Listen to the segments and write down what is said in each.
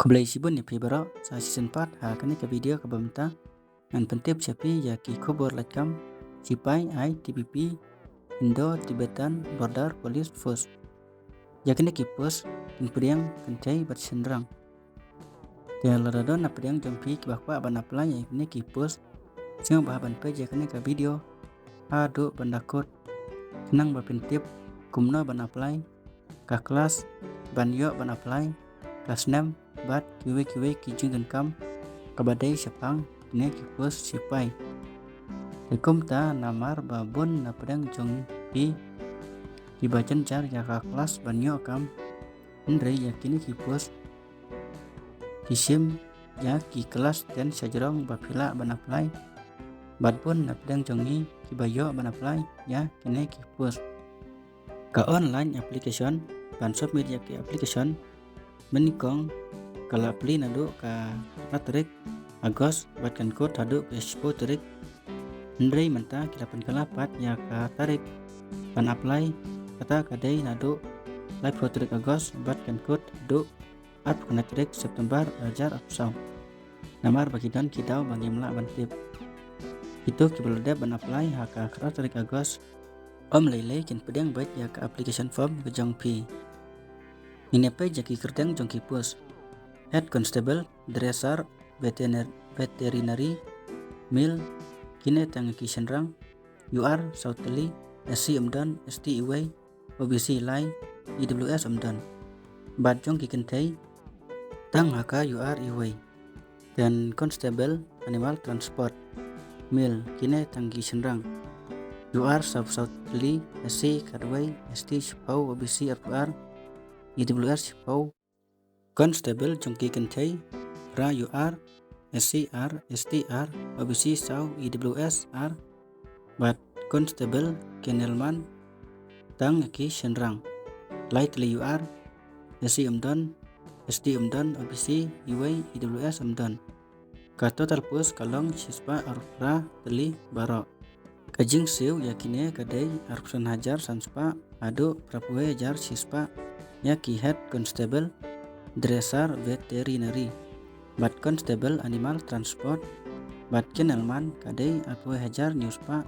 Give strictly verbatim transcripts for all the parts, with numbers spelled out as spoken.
Khublei shibun ïa phi baroh, sa shisien pat ha kane ka video kaba mynta ngan pyntip sha phi ïa ki khubor lait kam sipai I T B P, Indo Tibetan Border Police Force. Ïa kine ki post kin pdiang kynthei bad shynrang. Te lada don na pdiang jong phi kiba kwah ban apply ïa kine ki post, sngewbha ban peit ïa kane ka video haduh ban da kut khnang ba phin tip kumno ban apply, ka klas ban ïoh ban apply, ka snem bad kiwei kiwei ki jingdonkam kaba dei shaphang kine ki post sipai. Te kumta namar ba bun na pdiang jong phi kiba jynjar ïa ka klas ban ïoh kam, hynrei ïa kine ki post ki shim ïa ki klas ten shajrong ba phi lah ban apply. Bad bun na pdiang jong ngi kiba ïoh ban apply ïa kine ki post. Ka online application, ban submit ïa ki application mynnyngkong ka la plie naduh ka khatar tarik August bad kan kut haduh ka shiphew tarik. Hynrei mynta ki la pynkylla pat ïa ka tarik ban apply, kata ka dei naduh laiphew tarik August bad kan kut haduh arphew khyndai tarik September ar hajar arphew saw. Namar ba ki don ki daw ba ngim lah ban tip. Kito kiba la dep ban apply ha ka khatar tarik August, ym lei lei kin pdiang beit ïa ka application form ka jong phi. Ngin ïa peit ïa ki kyrteng jong ki post: Head Constable, Dresser, Veteriner-, Veterinary, Male, kine tang ki shynrang, U R saw tylli, S C ym don, S T iwei, O B C lai, E W S ym don. Bad jong ki kynthei tang ha ka U R iwei. Then Constable Animal Transport, Male, kine tang ki shynrang, U R saw saw tylli, S C khatwei, S T shiphew, O B C arphew ar, E W S shiphew. Constable jong ki kynthei, phra U R, S C ar, S T ar, O B C saw, E W S ar. Bad Constable Kennelman tang ki shynrang, lai tylli U R, S C ym don, S T ym don, O B C iwei, E W S ym don. Ka total post ka long shispah arphew phra tylli baroh. Ka jingsiew ïa kine ka dei arphew san hajar san spah haduh phraphew wei hajar shispah ïa ki Head Constable, Dresser, Veterinary, bad Constable Animal Transport, bad Kennelman ka dei arphew wei hajar hynñiew spah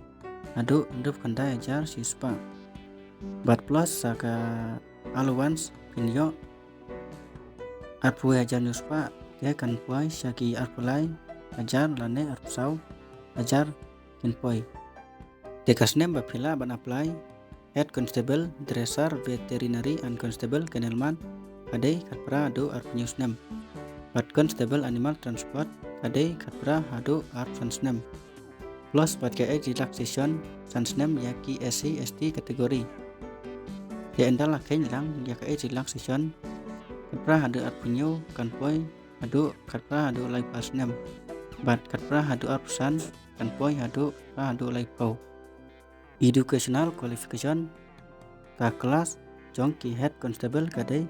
haduh hynriewphew khyndai hajar shispah. Bad plus sa ka allowance phin ïoh arphew wei hajar hynñiew spah, te kan poi sha ki arphew lai hajar lane arphew saw hajar kin poi. Te ka snem ba phi lah ban apply, Head Constable, Dresser, Veterinary and Constable Kennelman, ka dei khatphra haduh arphew hynñiew snem. Bad Constable Animal Transport ka dei khatphra haduh arphew san snem. Plus bad ka age relaxation san snem ïa ki S C S T category. Te ynda la kheiñ lang ïa ka age relaxation, khatphra haduh arphew hynñiew kan poi haduh khatphra haduh laiphew snem. Bad khatphra haduh arphew san kan poi haduh khatphra haduh laiphew. Educational qualification, ka klas jong ki Head Constable ka dei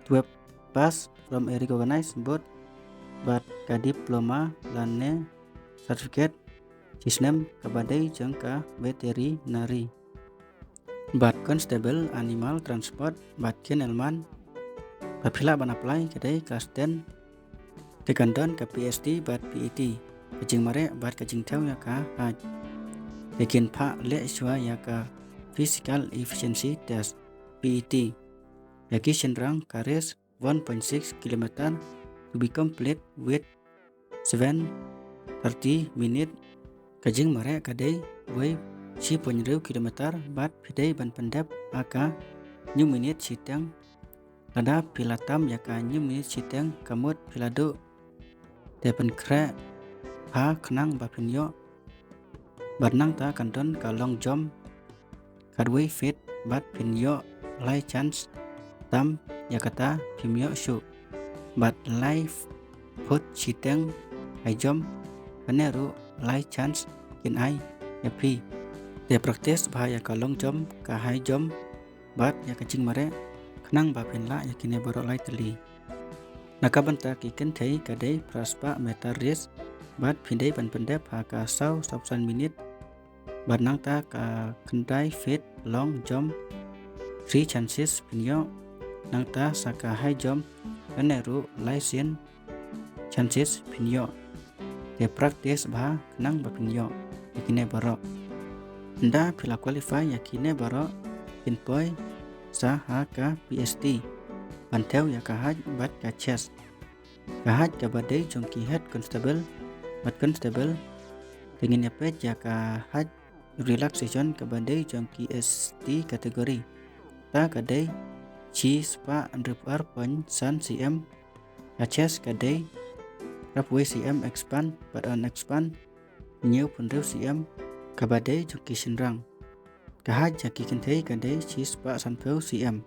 twelve pass from a recognized board, bad ka diploma lane certificate shisnem kaba dei jong ka veterinary. Bad Constable Animal Transport bad Kennelman, ba phi lah ban apply ka dei klas ten. Te kan don ka P H D bad P E T, ka jingmareh bad ka jingthew ïa ka height. Te kin phah leh shuwa ïa ka Physical Efficiency Test, P E T, ïa ki shynrang ka race one point six kilometer to be complete with seven thirty minute. Ka jingmareh ka dei wei shi point hynriew kilometer bad phi dei ban pyndep ha ka hynñiew minit shiteng. Lada phi la tam ïa ka hynñiew minit shiteng, ka mut phi la duh. Te pynkhreh bha khnang ba phin ïoh. Bad nangta kan don ka long jump khatwei feet bad phin ïoh lai chance tam ïa kata phim ïoh shuh. Bad lai foot shiteng high jump, kane ruh lai chance kin ai ïa phi. Te practice bha ïa ka long jump, ka high jump bad ïa ka jingmareh khnang ba phin lah ïa kine baroh lai tylli. Na ka bynta ki kynthei ka dei phra spah meter race bad phi dei ban pyndep ha ka saw, saw phew san minit. Bad nangta ka khyndai feet long jump, three chances phin ïoh. Nangta sa ka high jump, kane ruh lai sien chances phin ïoh. Te practice bha khnang ba phin ïoh ïa kine baroh. Ynda phi la qualify ïa kine baroh, phin poi sa ha ka P S T ban thew ïa ka height bad ka chest. Ka height kaba dei jong ki head constable bad constable, te ngin ïa peit ïa ka height relaxation kaba dei jong ki S T category. Ta ka dei shi spah hynriew phew ar point san C M. Ka chest ka dei phra phew wei C M expand bad unexpand hynñiew phew hynriew C M, kaba dei jong ki shynrang. Ka height jong ki kynthei ka dei shi spah san phew C M.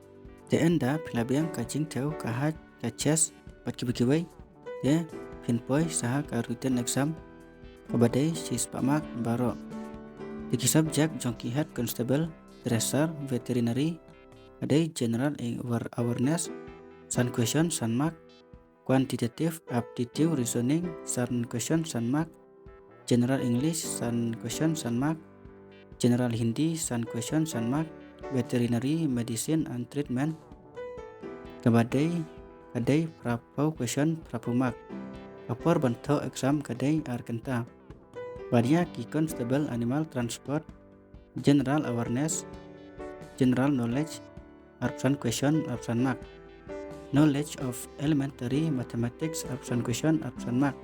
Te ynda phi la biang ka jingthew ka height, ka chest bad kiba kiwei, te phin poi sa ha ka written exam kaba dei shi spah mark baroh. Te ki subject jong ki head constable, dresser, veterinary, ka dei general aware-, awareness, san question san mark, quantitative aptitude reasoning, san question san mark, general English, san question san mark, general Hindi, san question san mark, veterinary medicine and treatment, kaba dei, ka dei phra phew question phra phew mark. Ka por ban thoh exam ka dei ar kynta. Bad ïa ki constable animal transport, general awareness, general knowledge, arphew san question arphew san mark. Knowledge of elementary mathematics, arphew san question arphew san mark.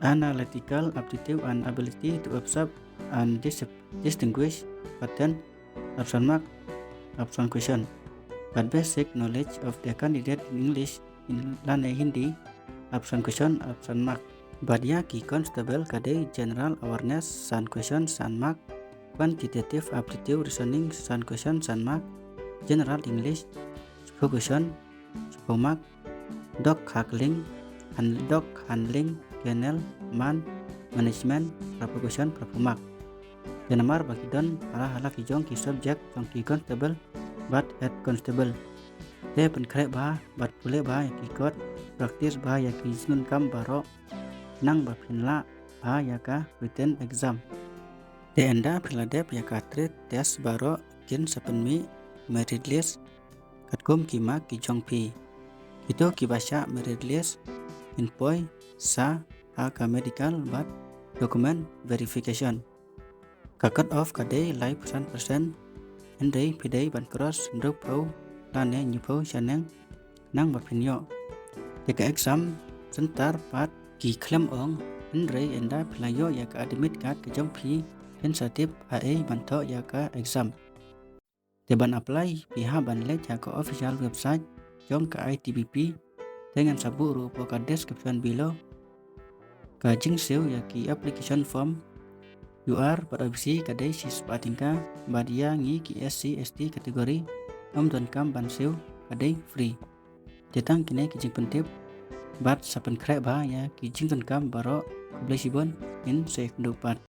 Analytical aptitude and ability to observe and dis-, distinguish pattern, arphew san mark, arphew san question. Bad basic knowledge of the candidate in English, in lane Hindi, arphew san question arphew san mark. Bad ïa ki constable ka dei general awareness san question san mark, quantitative aptitude reasoning san question san mark, general English shiphew question shiphew mark, dog handling, han-, dog handling, kennel, man management, phra phew question phra phew mark. Te namar ba ki don hala hala ki jong ki subject jong ki constable bad head constable, te pynkhreh bha bad pule bha ïa ki kot, practice bha ïa ki jingdonkam baroh, khnang ba phin lah bha ïa ka written exam. Te ynda phi la dep ïa ka trade test baroh, kin sa pynmih merit list katkum ki mark ki jong phi. Kito kiba shah merit list kin poi sa ha ka medical bad document verification. Ka cut off ka dei laiphew san percent, hynrei phi dei ban cross hynriewphew lane hynñiewphew shaneng khnang ba phin ïoh. Te ka exam center pat ki khlem ong, hynrei ynda phi la ïoh ïa ka admit card ka jong phi, phin sa tip ha ei ban thoh ïa ka exam. Te ban apply phi hap ban leit ïa ka official website jong ka I T B P, te ngan sa buh ruh hapoh ka description below. Ka jingsiew ïa ki application form U R bad O B C ka dei shispah tyngka, bad ïa ngi ki S C S T category ym donkam ban siew, ka dei free. Te tang kine ki jingpyntip bad sa pynkhreh bha ïa ki jingdonkam baroh. Khublei shibun, ngin sa ïakynduh pat.